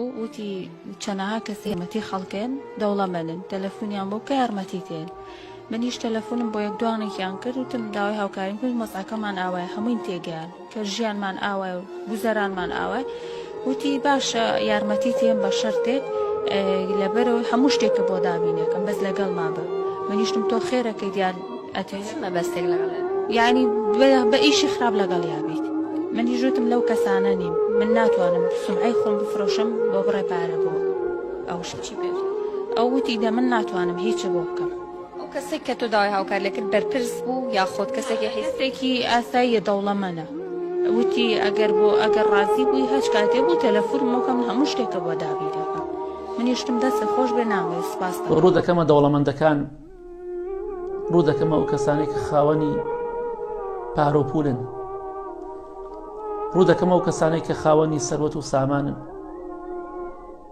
وتی چەنەها کەس یارمەتی خەڵکێن دەوڵەمەنن تەلەفونیان بۆ بکە یارمەتی تێن منیش تەلەفونم بۆ یەک دوانێکیان کرد وتم داوای هاوکاریم کرد وەزعەکەمان ئاوایە هەمووین تێگەیان کە ژیانمان ئاوایە و گوزەرانمان ئاوای وتی باشە یارمەتی تێم بە شەرتێک لەبەرەوەی هەموو شتێکە بۆ دابینەکەم بەس لەگەڵ ما بە منیشتم تۆ خێرەکەی دیان ئەتێ مەبەستێک لەگەڵ یعنی بە ئیشی خراپ لەگەڵ یابیت منیش وتم لەو کەسانە نیم من ناتوانم سومعەی خۆم بفرۆشم بۆ بڕێ پارە بۆ ئەو شت چی پێ ئەو وتی دە من ناتوانم هیچ بۆ بکەم. ئەو کەسێک کە تۆ داوای هاوکار لێ کرد بەرپرس بوو یاخۆد کەسێکی حیزبی؟ کەسێکی ئاساییە دەوڵەمەنە وتی ئەگەر بۆ ئەگەر ڕازی بووی هەچ کاتێ بوو تەلەفونم بۆ کە من هەموو شتێکە بۆ دابین دەکەم منیش وتم دەستت خۆش بێ نامەوێ سوپاست دەکەم. ڕوو دەکەمە دەوڵەمەندەکان. ڕوو دەکەمە ئەو کەسانەی کە خاوەنی پارە و پولن ڕوو دەکەمە ئەو کەسانەی کە خاوەنی سەروەت و سامانن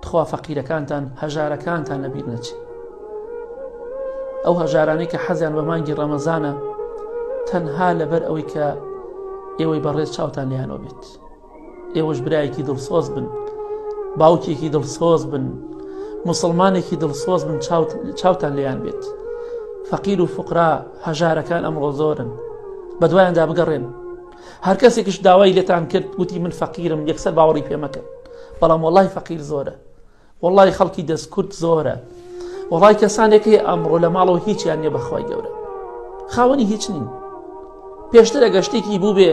تخوا فەقیرەکانتان هەژارەکانتان لەبیر نەچێ ئەو هەژارانەی کە حەزیان بە مانگی ڕەمەزانە تەنها لەبەر ئەوەی کە ئێوەی بەڕێز چاوتان لیانەوە بێت ئێوەش برایەکی دڵسۆز بن باوکێکی دڵسۆز بن مسلمانێکی دڵسۆز بن چاوتان لێیان بێت فەقیر و فقرا هەژارەکان ئەمڕۆ زۆرن بە دوایاندا بگەڕێن هەر کەسێکیش داوای لێتان کرد وتی من فەقیرم یەکسەر باوەڕی پێ مەکەن بەڵام وەڵی فەقیر زۆرە وەڵای خەڵکی دەست کورت زۆرە وەڵای کەسانێک هەیە ئەمڕۆ لە ماڵەوە هیچیان نییە بەخوای گەورە خاوەنی هیچ نین پێشتر ئەگە شتێکی بوو بێ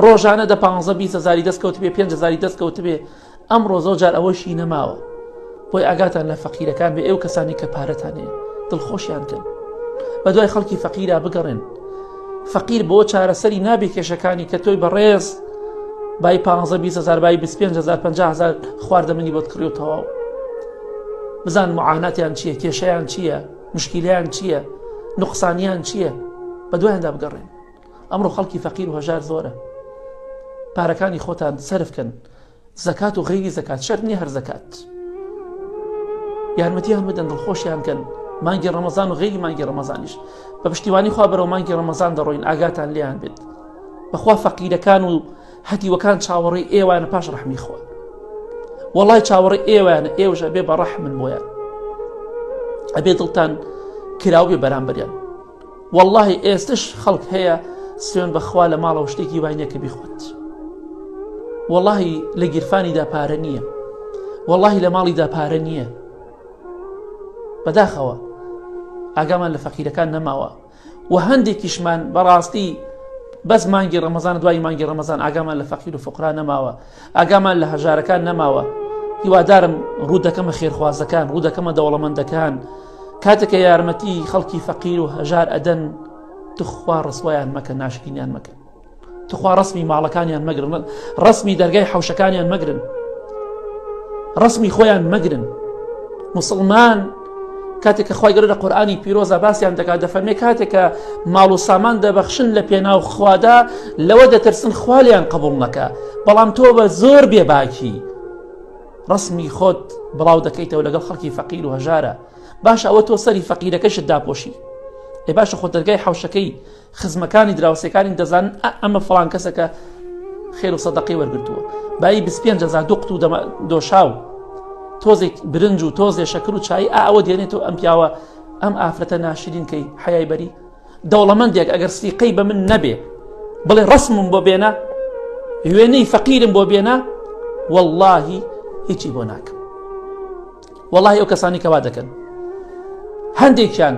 ڕۆژانە دە پ 20 هزاری دەست کەوت بێ 5 هزاری دەست کەوت بێ ئەمڕۆ زۆر جار ئەوەشی نەماوە بۆی ئاگاتان لە فەقیرەکان بێ ئەو کەسانی کە پارەتان هەیە دڵخۆشیان کەن بە دوای خەڵکی فەقیرا بگەڕێن فەقیر بۆ چارەسەری نابێ کێشەکانی کە تۆی بەڕێز بای 15 هزار بای 25 هزار 50 هزار خواردەمەنی بۆت کڕی و تەواو بزان معاناتیان چییە کێشەیان چییە مشکیلیان چییە نقصانیان چییە بە دوایاندا بگەڕێن ئەمڕۆ خەڵکی فەقیر و هەژار زۆرە پارەکانی خۆتان سەرفکەن زەکات و غەیری زەکات شەرت نییە هەر زەکات یارمەتیان بدەن دڵخۆشیان کەن مانگی ڕەمەزان و غەیری مانگی ڕەمەزانیش بە پشتیوانی خوا بەرەو مانگی ڕەمەزان دەڕۆین ئاگاتان لێیان بێت بەخوا فەقیرەکان و هەتیوەکان چاوەڕێی ئێوانە پاش ڕەحمی خوا وەڵای چاوەڕێ ئێوانە ئێوەش ئەبێ بە ڕەحمن بۆیان ئەبێ دڵتان کراو بێ بەرامبەریان وەڵاهی ئێستش خەڵک هەیە سوێن بەخوا لە ماڵەوە شتێکی وای نییە کە بیخوات وەڵاهی لە گیرفانیدا پارە نییە وەڵاهی لە ماڵیدا پارە نییە بەداخەوە ئاگامان لە فەقیرەکان نەماوە و هەندێکیشمان بەڕاستی بەس مانگی ڕەمەزان دوای مانگی ڕەمەزان ئاگامان لە فەقیر و فقرا نەماوە ئاگامان لە هەژارەکان نەماوە هیوادارم ڕوو دەکەمە خێرخوازەکان ڕوو دەکەمە دەوڵەمەندەکان کاتێک کە یارمەتی خەڵکی فەقیر و هەژار ئەدەن تخوا ڕسوایان مەکە ناشرینیان مەکەن تخوا ڕسمی ماڵەکانیان مەگرن ڕسمی دەرگای حوشەکانیان مەگرن ڕسمی خۆیان مەگرن مسلمان کاتێک کە خوای گەورە لە قورئانی پیرۆزا باسیان دەکات دەفەرمێ کاتێک کە ماڵ و سامان دەبەخشن لە پێناو خوادا لەوە دەترسن خوا لێیان قبوڵ نەکا بەڵام تۆ بە زۆر بێباکی ڕسمی خۆت بڵاو دەکەیتەوە لەگەڵ خەڵکی فەقیر و هەژارە باشە ئەوە تۆ سەری فەقیرەکەشت داپۆشی ئێ باشە خۆ دەرگای حەوشەکەی خزمەکانی دراوسێکانی دەزانن ئەمە فڵان کەسەکە خێر و سەدەقەی وەرگتووە بایی 25 هزار دوو قوتو دۆشاو تۆزێک برنج و تۆزێ شەکر و چای ئا ئەوە دێنێت و ئەم پیاوە ئەم ئافرەتە ناشرین کەی حیای بەری دەوڵەمەندێک ئەگەر سیقەی بە من نەبێ بڵێ ڕسمم بۆ بێنە وێنەی فەقیرم بۆ بێنە واللهی هیچی بۆ ناکەم وەڵاهی ئەو کەسانی کەوا دەکەن هەندێکیان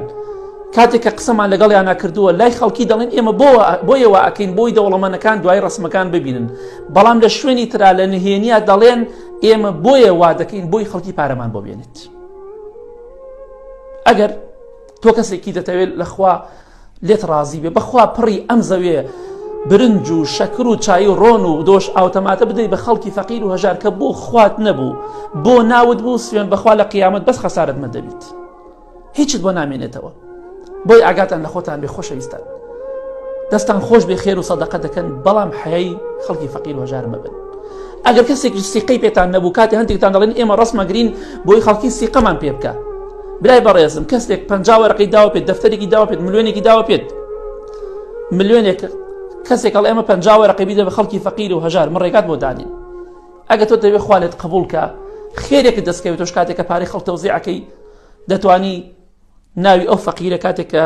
کاتێک کە قسەمان لەگەڵیانە کردووە لای خەڵکی دەڵێن ئێمە بۆ بۆیەوە ئەکەین بۆی دەوڵەمەنەکان دوای ڕسمەکان ببینن بەڵام لە شوێنی ترا لە نهێنیە دەڵێن ئێمە بۆیە وا دەکەین بۆی خەڵکی پارەمان بۆ بێنێت ئەگەر تۆ کەسێکی دەتەوێت لەخوا لێت ڕازی بێ بەخوا پڕی ئەم زەوێ برنج و شەکر و چای و ڕۆن و دۆش ئاوتەماتە بدەی بە خەڵکی فەقیر و هەژار کە بۆ خوات نەبوو بۆ ناوت بوو سوێن بەخوا لە قیامەت بەس خەسارت مەدەبیت هیچت بۆ نامێنێتەوە بۆی ئاگاتان لە خۆتان بێ خۆشەویستان دەستان خۆش بێ خێر و سەدەقە دەکەن بەڵام حەیای خەڵکی فەقیر و هەژار مەبن ئەگەر کەسێک سیقەی پێتان نەبوو کاتی هەندێکتان دەڵێن ئێمە ڕسمەگرین بۆی خەڵکی سیقەمان پێ بکە برای بەڕێزم کەسێک پ وەرەقەی داوە پێت دەفتەرێکی داوە پێت ملیۆنێکی داوە پێت ملیۆنێک کەسێک ئەڵ ئێمە پ وەرەقەی بیدە بە خەڵکی فەقیر و هەژار من ڕێگات بۆ دانین ئەگە تۆ دەوێت خوالێت قبول کە. خێرێکت دەستکەوێت تۆش کاتێک کە پارەی خەڵک تەوزیعەکەی دەتوانی ناوی ئەو فەقیرە کاتێک کە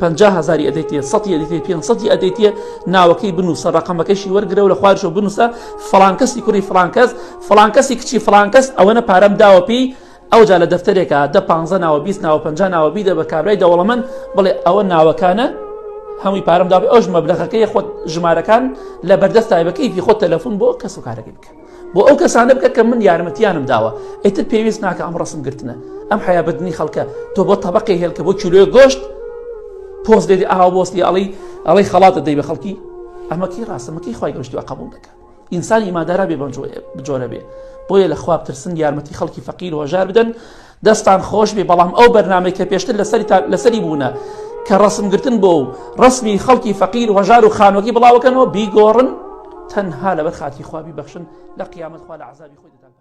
50 هزاری ئەدەیتێ سەتی ئەدەیتێ 500 ئەدەیتێ ناوەکەی بنووسە ڕقەمەکەشی وەرگرە و لە خوارشەوە بنووسە فڵان کەسی کوڕی فڵان کەس فڵان کەسی کچی فڵان کەس ئەوەنە پارەم داوە پێی ئەوجا لە دەفتەرێکا دە پانزە ناوە 20 ناوە 50 ناوە بیدە بە کابرای دەوڵەمەند بڵێ ئەوە ناوەکانە هەمووی پارەم داوە ئەوش مەبلەغەکەی خۆت ژمارەکان لە بەردەست تایبەکەی خۆت تەلەفۆن بۆ کەس و کارەکەی بکە بۆ ئەو کەسانە بکە کە من یارمەتیانم داوە ئیتر پێویست ناکە ئەم ڕسم گرتنە ئەم حیابردنی خەڵکە تۆ بۆ تەبقی هێلکە بۆ کیلۆی گۆشت پۆست لێدی ئاوا بۆستی ئەڵی ئەڵی خەڵاتە دەی بە خەڵکی ئەمەکی ڕاستەمەکی خی گەشتوە قبول دەکات ئینسانی ئیماندارا بێ بەم جۆرە بێ بۆیە لە خوا بترسن یارمەتی خەڵکی فەقیر و هەژار بدەن دەستان خۆش بێ بەڵام ئەو بەرنامەی کە پێشتر لەسەری لەسەری بوونە کە ڕسم گرتن بۆ و ڕسمی خەڵکی فەقیر و هەژار و خانوەکەی بڵاوەکەنەوە بیگۆڕن تەنها لەبەر خاتی خوابی بەخشن لە قیامەت خوا لە عذابی خۆی دەدات.